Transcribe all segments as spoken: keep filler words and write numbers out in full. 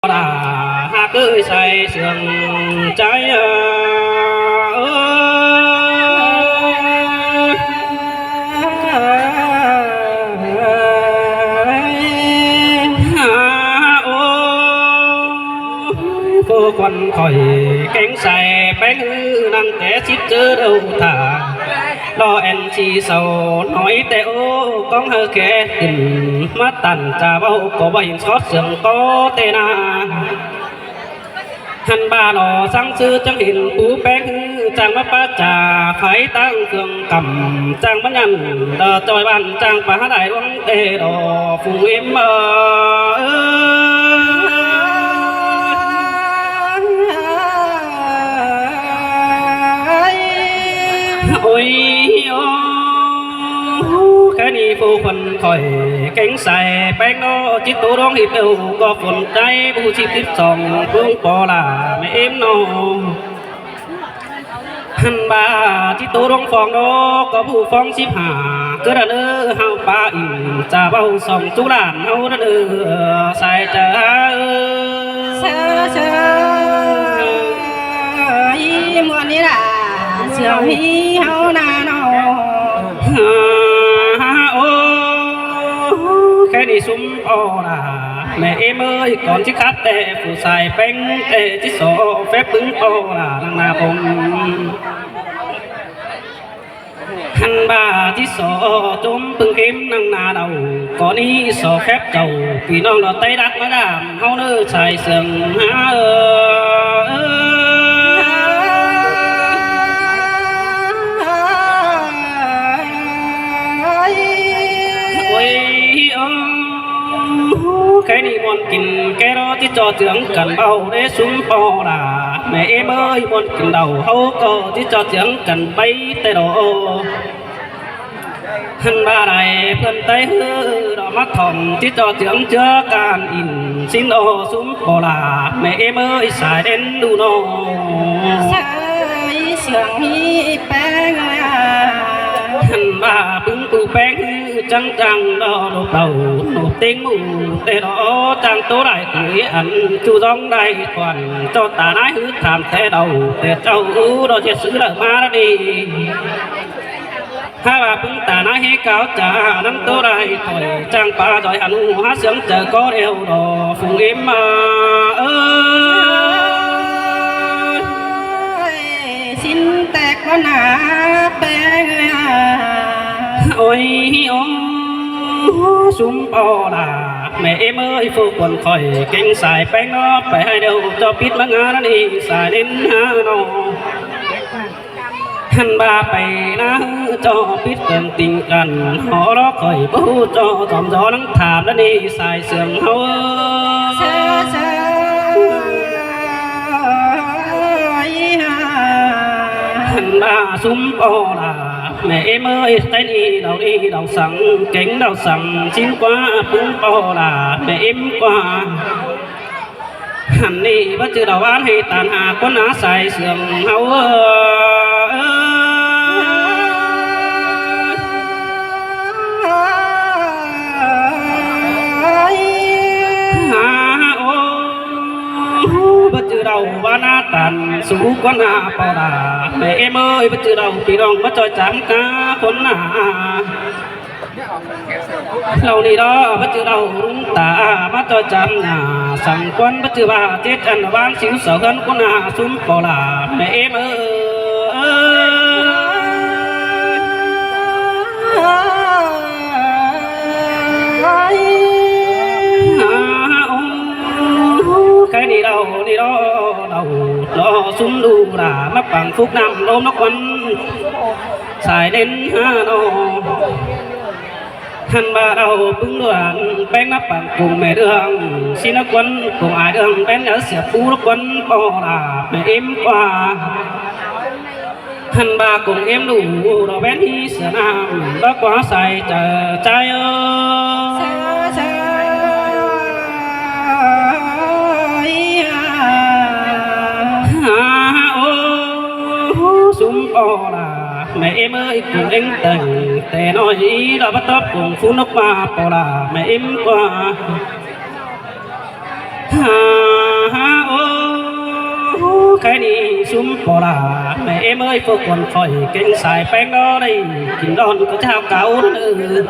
Là hák ơi sai sương trái ơi. Há ôi, phô khuôn khỏi kéng sai péng hư năng té xít chớ đâu thả. Lo en chi sầu nói té ô, cóng hơ ké tỉnh, mát tản trà báu có báu hên sót sương có té na. Hăn ba lo sáng sư chắng hên phú péng hư, chang mát pá trà, phái tăng khương cẩm, chang mát nhăn, đò choi bàn, chang pá đại luông té đò phung êm ơ. Ôi, ô, cái ni phô khuôn khỏi kéng sai péng nó, chít tô đóng hít đâu, có phôn trái, bu chít chít song, phung pó là mẹ êm nó. Hăn ba chít tô đóng phong nó, có bu phong chít hả, cứ đàn ơ, hao ba ỉn, trà báu song, chú đàn hao đàn ơ, sai trà ơ. Sa, sa, i muôn ni là, sương hi hao na no. Ô, cái ni sum ô là, mẹ êm ơi, con chít khát té, phú sai péng té, chít sổ phép pứng ô là, năng na bông. Hăn ba chít sổ chôm pưng kêm năng na đầu, có ni sổ phép chầu, pí nong lo tay đắt má đàm, hao nơ sai sương há ơi. Ôi, ô, cái ni muôn kín, cái đó chít cho chướng cắn bao để sum bao là, mẹ êm ơi, muôn kín đầu hao có chít cho chướng cắn bay té đó. Hăn ba đài phươn tay hư, đỏ mát thỏng, chít cho chướng chứa can in, xin ô sum bò là, mẹ êm ơi, sai đến đu nô. Sai sương hi péng à. Hăn ba pứng tu péng hư, chăng chăng đỏ đột đầu, đột tiếng mù, té đó chăng tố đại quỷ ăn, chu dòng đại khoản, cho ta nái hư tham té đầu, té châu ư, đỏ chết sứ đỡ má đi. Há ba pứng ta nái hế cáo trả nắng tố đài khỏi chang pá giỏi hẳn hú há sướng chớ có đều đỏ phùng im mà ơi. Xin tẹt con hả bé người à. Ôi ô súng bò là mẹ em ơi, phô quần khỏi kéng sai péng nó phải hai đều cho pít mắng á đi sai đến há nó. Hăn ba pay ná hư cho pít cơn tình cận, hó ló khỏi bố cho tóm gió nắng tham đã đi sai sương hó. Sa, sa, ơi ha. Hăn ba súng bò là mẹ em ơi, tay đi đầu đi đầu sẵn, kéng đầu sẵn, chín quá pứng bò là mẹ em qua. Hăn ni bá chư đào án hê tàn hà quán á sai sương hâu ơi. Hà ô, bá chư đào án á tàn sú quán á pò đà. Mẹ em ơi, bá chư đào pì đòng bá chọi chám cá quán á. Lâu ni đó bá chư đầu rung ta bá cho chăm nhà sẵn quân bá chư ba chết ăn vang xíu sở hơn quân hà súng có là mẹ em ơi. Cái đi đâu đi đó đầu đó súng đu là mắc bằng phúc năm ôm nó quân sai đến hà nội. Hăn ba đầu bứng đoàn, beng nắp bằng cùng mẹ đường, xin nắp quân cùng ai đường, beng nhớ siệp phú nắp quân bò là mẹ im qua. Hăn ba cùng im đủ, đó beng hi sửa nam, bác quá sai chờ trai ơi. Sa, sa, ơi, à. À, ô, súng bò là mẹ em ơi, cùng anh tầng, tè nói ý đó bắt tóc cùng phú nốc ba bò là mẹ em qua. Cái ni sum pô la, mẹ em ơi, phú quần khỏi kênh xài bánh đó đây, kinh đón có chào cáo nữa.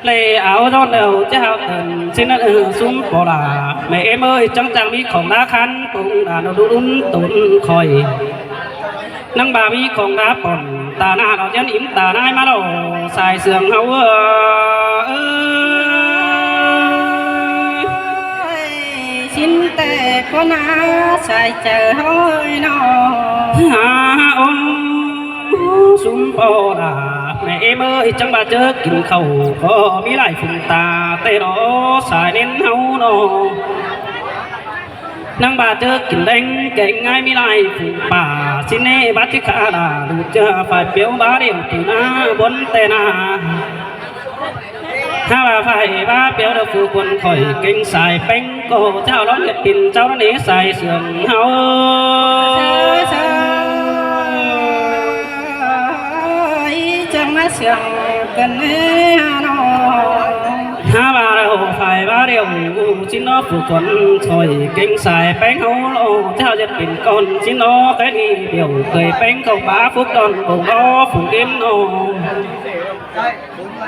Lê áo đón đều chào tần xin ăn sum pô la, mẹ em ơi, chẳng chẳng mi khổng đá khăn, cũng đã nó đun tốn khỏi. Năng bà mi khổng đá bỏng, ta na nó nhắn im ta nai mà đâu, xài sương hậu ơi. Xin tê con á sai chớ hơi no. Ha ôm sum pô la, mẹ em ơi, chẳng bà chớ kinh khẩu, có mi lại phùng ta, tê đó sai nên hậu no. Năng bà chớ kinh đánh, cái ngay mi lại phùng bà, xin nê bát chứ khá là, đủ chưa phải phiếu bá điều thì na, bốn tê na. Ha bà phải bá phiếu được phú quần khỏi kênh xài bánh, cô chào đón nhiệt tình, chào đón ý xài sương hậu. Sa, sa, ý chẳng má sương cần nê hà nội. Ha bà đâu phải bá điều, xin nó phú quần khỏi kênh xài bánh hậu, cô chào nhiệt tình con, xin nó cái đi điều, người bánh không bá phúc đón, cùng đó phú yên nó.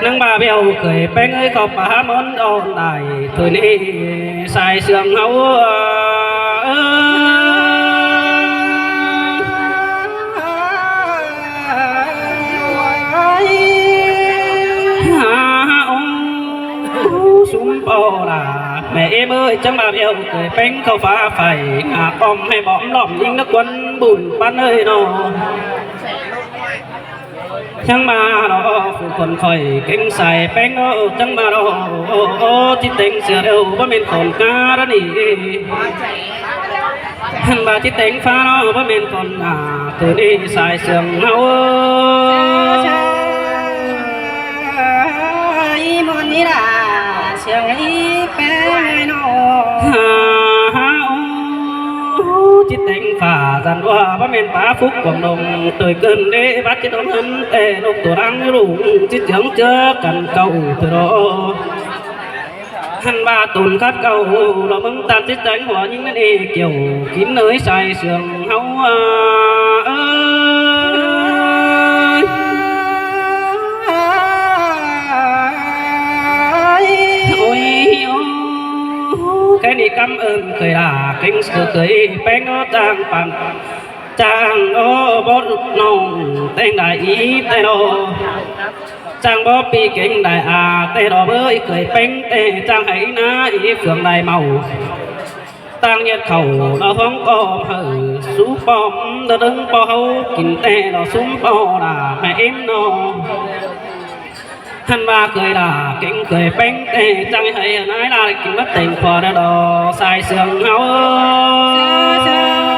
Năng bà béo khởi bánh ơi, khâu pá món đòn đài, thôi nê sai sương hậu ơi. Ha, ha, ôm, sum pô la, mẹ em ơi, chẳng bà béo khởi bánh khâu pá phải, ngả bom hay bom lỏm, những nước quân bùn bắn ơi nó. Chăng ba đó, phú quần khỏi kênh xài bánh đó, chăng ba đó, ô, ô, ô, chít têng sửa đều, bá mên khổn cá đó nỉ. Hẳn ba chít têng phá đó, bá mên khổn, à, tui nỉ xài sương hậu. Sa, sa, ý môn ý là sương ý bánh nó. Ha, ha, ô, ô, chít têng phá, dặn ua, bá mên bá phúc quảng đồng, tui cơn đế, bát chít ôm hân, tê, nộp tổ răng, lũ, chít chướng chớ, cắn cầu, tui đó. Hẳn ba tùn khát cầu, lỏ mưng tạt chít têng hua, những nê, kiểu, kín nơi xài sương hậu, à, ơi. Ôi, ô, cái đi căm ơn khởi đà, kính sự khởi bánh nó trang bằng, trang nó bót nông, tên đại ý, tên nó. Trang bó pi kính đại à, tên nó bới khởi bánh, tên trang hãy ná ý phường đại màu. Tăng nhiệt khẩu nó hóng có hở sú bom, nó đứng bó hấu kín tê nó súng bó là mẹ em nó. Hẳn ba khởi đà kính khởi bánh tê, chẳng hay nái là kính bắt tỉnh phò đó đó, sai sương háo. Sa,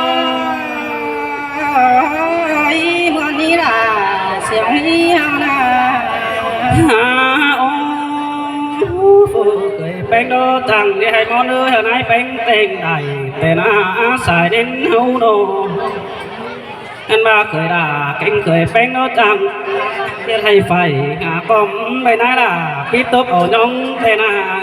sa, ý muốn ý là sương ý háo nà. Ha, ô, phù khởi bánh đó, chẳng đi hay món ơi, hả nái bánh têng đài, tê na, sai đến háo nô. Ăn ba khởi đà, kênh khởi bánh nó chăng. Tiết hay phải, ngã bom, bánh nái là, pít tốp ổ nhông, tê na.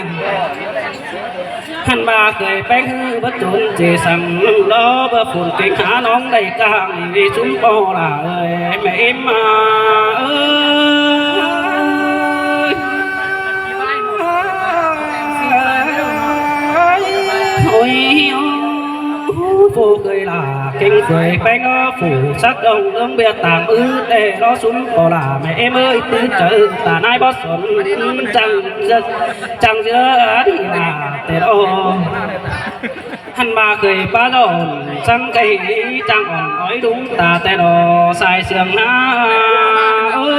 Ăn ba khởi bánh hư, bất trốn, chê sẵn, nâng đó, bơ phun kính há nóng đầy cang, vì chúng bò là ơi, mẹ em à, ơi. Ôi, ô, phù khởi là, kênh khởi bánh, phù sắc đông, đông biệt tàng ư, tê đó súng, bò là, mẹ em ơi, tư chớ, ta nái bó xuân, chẳng, chẳng giữa, đi là, tê đó. Hẳn ba khởi bá lộn, săng cây, chẳng ỏn, ói đúng, ta tê đó, sai sương há, ơi.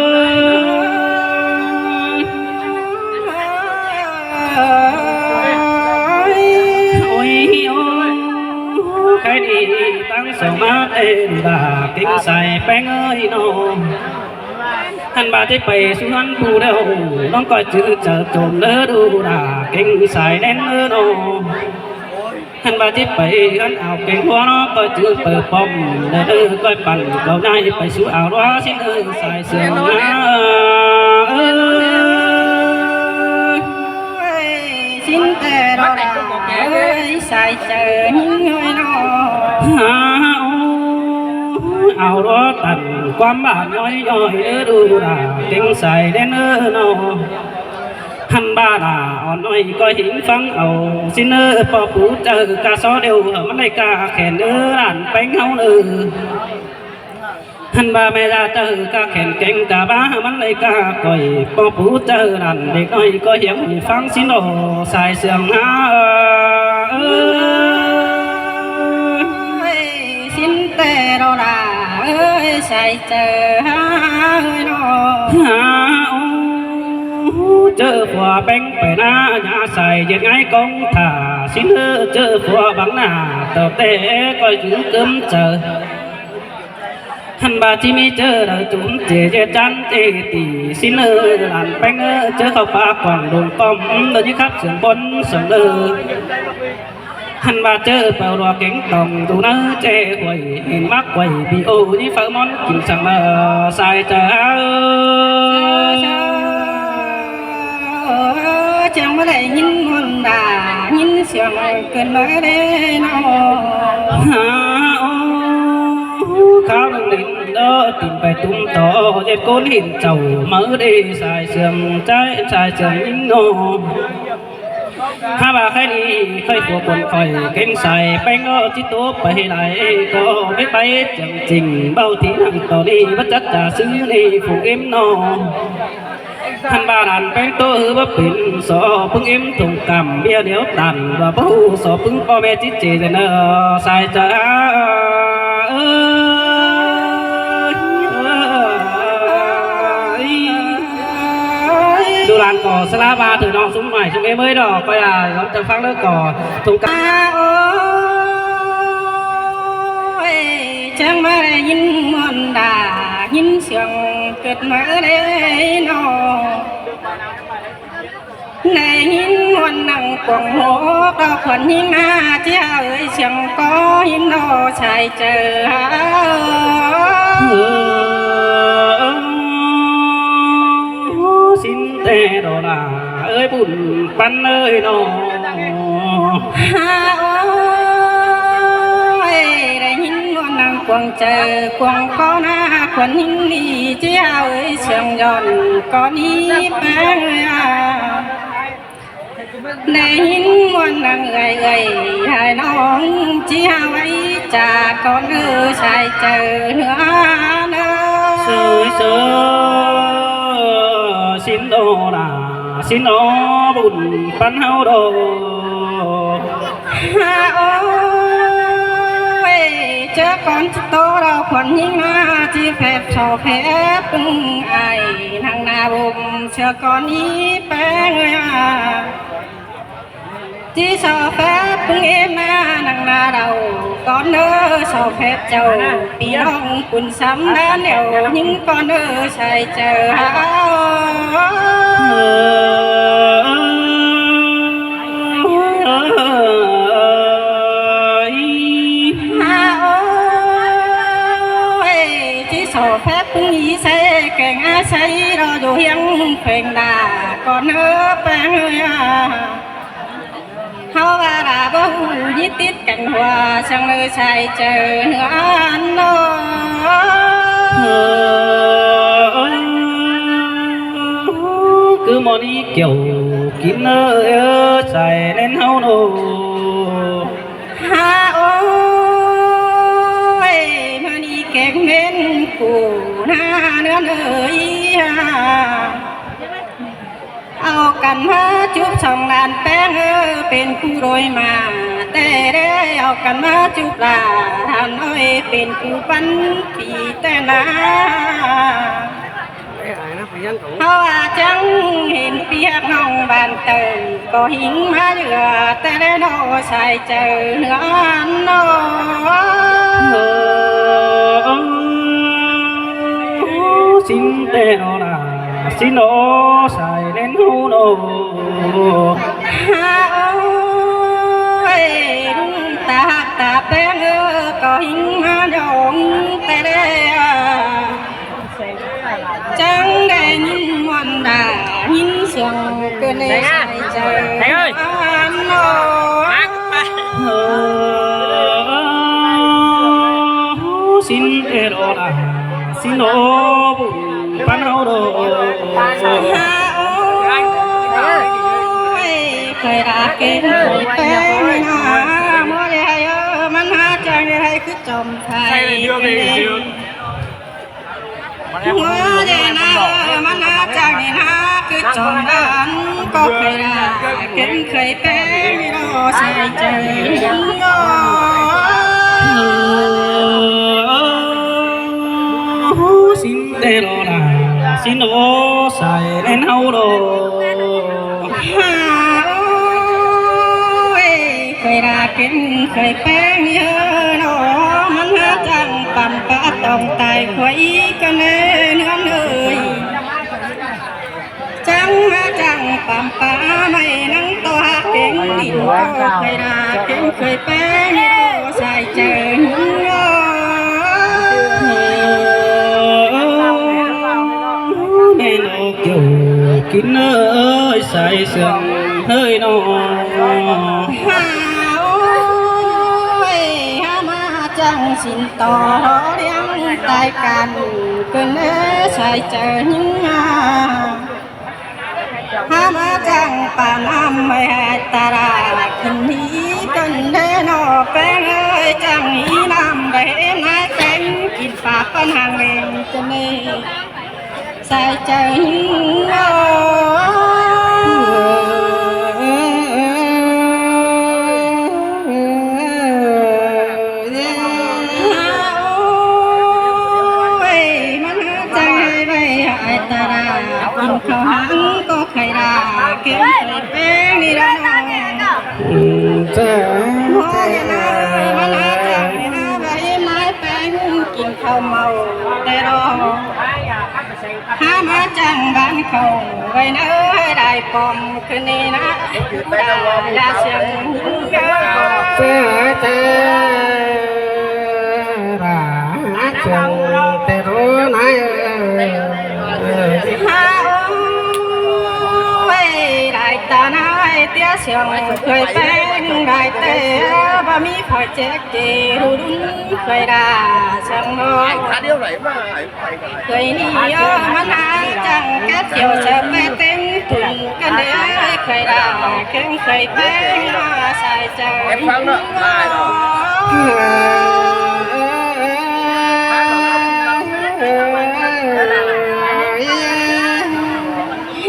Ôi, ô, cái đi tăng sầu mát ê đà kính sai bánh ơi nô. Hẳn ba chích pay su hẳn bu đeo, nóng coi chữ chớ chôm lớ đu đà kính sai nén ơ nô. Hẳn ba chích pay hẳn áo kính hoa nó coi chữ pơ pom, lớ đu coi păn cầu nai pay su áo hoa xin ơ sai sương na. Xin tê đó là ơi, sai chớ những người nó. Au, au lo tăn ꞌquám ꞌván ꞌnọi ꞌnọi ꞌnớ, đu đa kéng sai đen ꞌnớ ꞌnọ. Hăn ꞌva đa ók ꞌnọi ꞌcọ hing ꞌphắng au ꞌsịn ꞌnớ, ꞌpo pú chaư ꞌca so điêu hảư ꞌmắn đảy ꞌca khen ꞌnớ, ꞌlan ꞌpéng ꞌháu ꞌnớ. Hăn ꞌva ꞌme ꞌda chaư ꞌca khen kéng ꞌca ꞌva hảư ꞌmắn đảy ꞌca ꞌcoi, ꞌpo pú chaư ꞌlan đếc ꞌnọi ꞌcọ hiêm ꞌphắng ꞌsịn ꞌnọ, sai sương ha. Ơi, ꞌsịn ꞌtẹ ꞌnọ đa, ơi, sai chaư ha ơi ꞌnọ. Ha, ô, ꞌchớ phua ꞌpéng pay ꞌna, ꞌnhá sai ꞌdệt ꞌngai cóng thả ꞌsịn ꞌnớ, ꞌchớ phua bang ꞌna tau ꞌtẹ ꞌcoi dú cớm chaư. Hăn ꞌva ꞌchí ꞌmí ꞌchớ đaư chum ꞌchế ꞌdệt chăn ꞌtẹ tỉ ꞌsịn ꞌnớ, ꞌlan ꞌpéng ꞌnớ, ꞌchớ khảu ꞌpá quảng đôn ꞌcóm, đaư ꞌnhí khắp sương bón sương ꞌnớ. Hăn ꞌva ꞌchớ pau ꞌlua kéng tỏng dú ꞌnớ ꞌchế khuây, hên mắc khuây bi ô ꞌnhí phaư ꞌmón kin săng ꞌmá sai chaư. Chắng ꞌmá đảy ꞌnghín ꞌmuôn đa, ꞌnghín sương cơn ꞌmá đê ꞌnọ. Ha, ô, kháo ꞌnưng đin ꞌnớ, tin pay tủm ꞌtọ ꞌdệt ꞌcốn hên chảu ꞌmá đê sai sương, sai, sai sương ꞌnhính ꞌnọ. Ha ꞌva khay đi khay phua cuôn khỏi kéng sai ꞌpéng ꞌnớ, ꞌchí tố pay lai ꞌcọ mết pay chắng chinh, báu thi năng ꞌtọ đi báu chắc chả xứ đi phung ꞌếm ꞌnọ. Hăn ꞌva ꞌlan ꞌpéng ꞌtố ꞌhứ báu pên so ꞌpứng ꞌếm thông cảm ꞌviạk điêu tản, ꞌva báu so ꞌpứng ꞌpo ꞌme ꞌchí ꞌchế ꞌnớ, sai chaư. Ơi, ơi. Dú ꞌlan ꞌcọ sa ꞌlạ ꞌva thử ꞌnọng ꞌsúm ꞌmạy ꞌsúm ꞌếm ới ꞌnọ, ꞌcoi a lắm chaư ꞌphắng ꞌnớ ꞌcọ thông cảm. Ôi, chắng ꞌmá đảy ꞌnghín ꞌmuôn đa, ꞌnghín sương cơn ꞌmá đê ꞌnọ. Đảy ꞌnghín ꞌmuôn năng cuông hốc ꞌlọ khuôn ꞌnhính ꞌna, ꞌchí hảư ới sương ꞌcọ ꞌnhính ꞌnọ sai chaư ha. Ơ, ꞌsịn ꞌtẹ ꞌnọ đa, ơi bun ꞌpắn ơi ꞌnọ. Ha, ôi, đảy ꞌnghín ꞌmuôn năng cuông chaư cuông ꞌcọ ꞌna, khuôn ꞌnhính đi ꞌchí hảư ới sương dọn ꞌcọ ꞌnị ꞌpéng ơi a. Đảy ꞌnghín ꞌmuôn năng ơi ơi, hai ꞌnọng ꞌchí hảư ới chả ꞌcọ ꞌnớ sai chaư ꞌnớ ꞌnớ. Sơi sơi, ꞌsịn ꞌnọ đa, ꞌsịn ꞌnọ bun ꞌpắn ꞌháu ꞌnọ. Ha, ôi, ꞌchớ ꞌcọn ꞌchí ꞌtố ꞌlọ khuôn ꞌnhính ꞌna, ꞌchí phép so phép ꞌpứng ai năng ꞌna bum ꞌchớ ꞌcọn ꞌnị ꞌpéng ơi a. ꞌChí so phép ꞌpứng ꞌếm ꞌna năng ꞌna đaư ꞌcọn ꞌnớ, so phép chảu ꞌpi ꞌnọng cun sắm đa nẻo ꞌnhính ꞌcọn ꞌnớ sai chaư ha. Ha, ôi, ꞌchí so phép ꞌpứng ꞌnị ꞌsạy kéng a ꞌsạy ꞌlọ dú hiêng pheng đa ꞌcọn ꞌnớ ꞌpéng ơi a. ꞌHáu ꞌva đa báu ꞌhụ ꞌnhí tít căn hua săng ꞌnớ sai chaư ꞌnớ ăn ꞌnọ. Cứ ꞌmón ꞌnị kiẻo kin ꞌnớ sai ꞌnén ꞌháu ꞌnọ. Ha, ôi, ꞌmá ꞌnị kéng ꞌmến cu ꞌna ꞌnớ ơi ha. Au căn ꞌmá chúp song ꞌlan ꞌpéng ơ, pên cu đôi ꞌmá té đé, au căn ꞌmá chúp ꞌla ꞌlan ơi, pên cu ꞌpắn pi té ꞌna. ꞌHáu a chắng hên ꞌpi ꞌnọng bản tơ ꞌcọ hính ꞌmá ꞌlứa té đé ꞌnọ sai chaư ꞌnớ ăn ꞌnọ. ꞌSịn té ꞌnọ đa, ꞌsịn ꞌnọ sai ꞌnén ꞌháu ꞌnọ. Ha, ôi, ꞌlung ta ꞌhặc ta ꞌpéng ơ, ꞌcọ hính ꞌmá ꞌnọng té đé a. Chắng đảy ꞌnhính ꞌmuôn đa, ꞌnhính sương cơn ꞌnị sai chaư ăn ꞌnọ. Ê đô đa, xin ô bụn păn hâu đô. Ôi, khởi đa kênh khởi peng na, mua để hay ơ, măn ha chang để hay cứ chom phải. Mua để na, măn ha chang để na cứ chom đa, ăn có khởi đa kênh khởi peng đô sai chơi. Xin tê đô đa, xin ô sai nên hâu đô. Ôi, khởi đa kênh khởi peng đi hơ đô, măn ha chang păm pá tòng tai khuấy cân nê nương ơi. Chang ma chang păm pá mây nắng to ha kênh đi hơ, khởi đa kênh khởi peng đi hơ sai chơi. Mẹ nó kiểu kín ơi sai sương hơi nó. Ôi, ha ma chang xin to liang tai can cơn ê sai chơ những à. Ha ma chang pa năm mê hai ta ra cơn đi cơn đê nó peng ơi chang ý năm bê nai peng kín pa păn hàng lên cơn đê. Sai chơ những Ôi, măn ha chang hay vay hại ta ra, ăn khâu hăng có khởi đa, kênh khởi peng đi đa. Ôi, măn ha chang hay na vay nai peng kín khâu mau tê đô. Ha ma chang ban khâu vay na đai pom cơn đi na. Đa đa siang tê tê ra siang tê rô nai. Ha ôi, đai ta nai tia siang khởi peng đai tê ba mi phải chê kê ru đun khởi đa siang nô. Khởi ni ơ măn ha chang két chiều sơ pê têng tùng cơn đê khởi đa kênh khởi peng na sai chơ.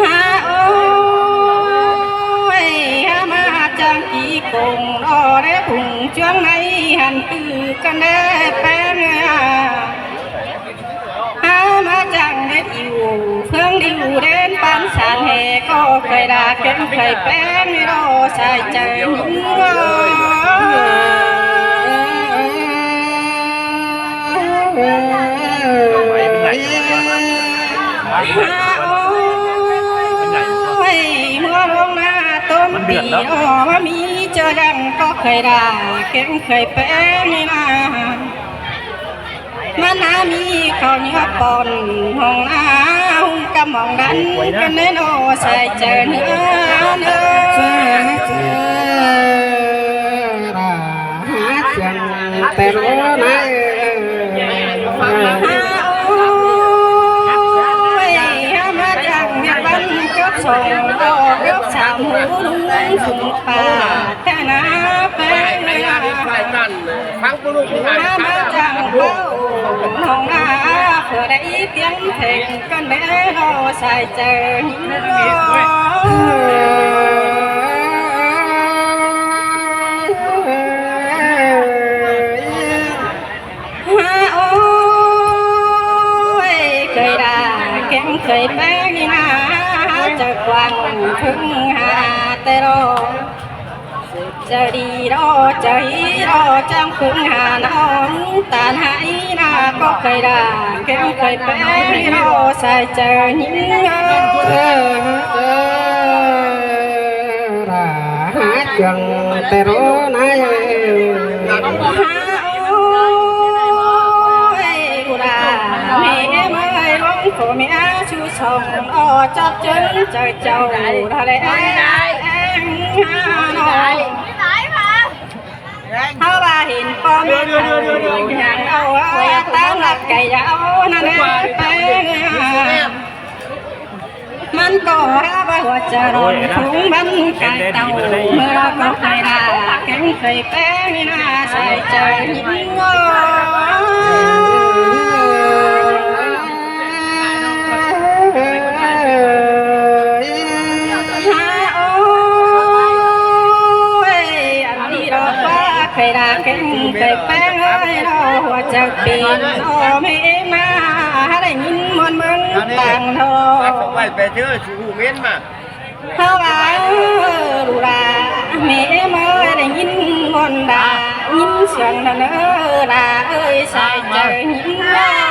Ha ôi, ha ma chang kí cùng đô đê phung chuang nai hăn tư cơn đê peng na. Ha ma chang mết iu, phương đi u đến pan san hè có khởi đa kênh khởi peng đi đô sai chơ những đô. Ha ôi, mưa lông na tôm bì đô, ma mi chơ đăng có khởi đa kênh khởi peng đi na. Măn ha mi khâu nhớ pon hông na hông căm hông đắn cơn nê nô sai chơ nơ nơ. Ra ha chang tê rô nai. Ôi, ha ma chang miệt văn cướp sông đô cướp sàm hú lung sùng pà tê na pê. Phang pô lung phang. Há ma chang báu hông na phở đáy tiếng thềng cơn bé lo sai chơ những lo. Há ôi, khởi đa kén khởi bé ni na, chơ quang phưng ha tê lo. Chơ đi đó, chơ hí đó, chang phưng hà nó, tàn hại na, có khởi đa, kén khởi bé, nó sai chơ những ra, há chang tê rô nai. Há ôi, gu đa, mẹ em ơi, lông phổ mẹ, chú sông, nó chóp chưng, chơ chầu, đó lẽ em, em, nó. Há ba hên pó Ôi, ôi, ôi, ôi. Ôi, ôi, ôi. Măn ꞌcọ hák ꞌva ꞌhua chaư ꞌlón phung băn cai tảu, ꞌmưa ꞌlọ ꞌcọ khơi đa kéng khơi ꞌpéng ꞌnị ꞌna sai chaư ꞌnhính ꞌnớ. Ôi, ăn đi ꞌlọ ꞌva khơi đa kéng khơi ꞌpéng ơi, ꞌlọ ꞌhua chaư pên ꞌnọ ꞌmí ꞌmá, hák đảy ꞌnhính ꞌmuôn ꞌmướng tang ꞌnọ. Hák ꞌva ꞌlụ đa ꞌmí ꞌmá đảy ꞌnhính ꞌmuôn đa, ꞌnhính siêng đa ꞌnớ đa ơi, sai chaư ꞌnhính ꞌnớ.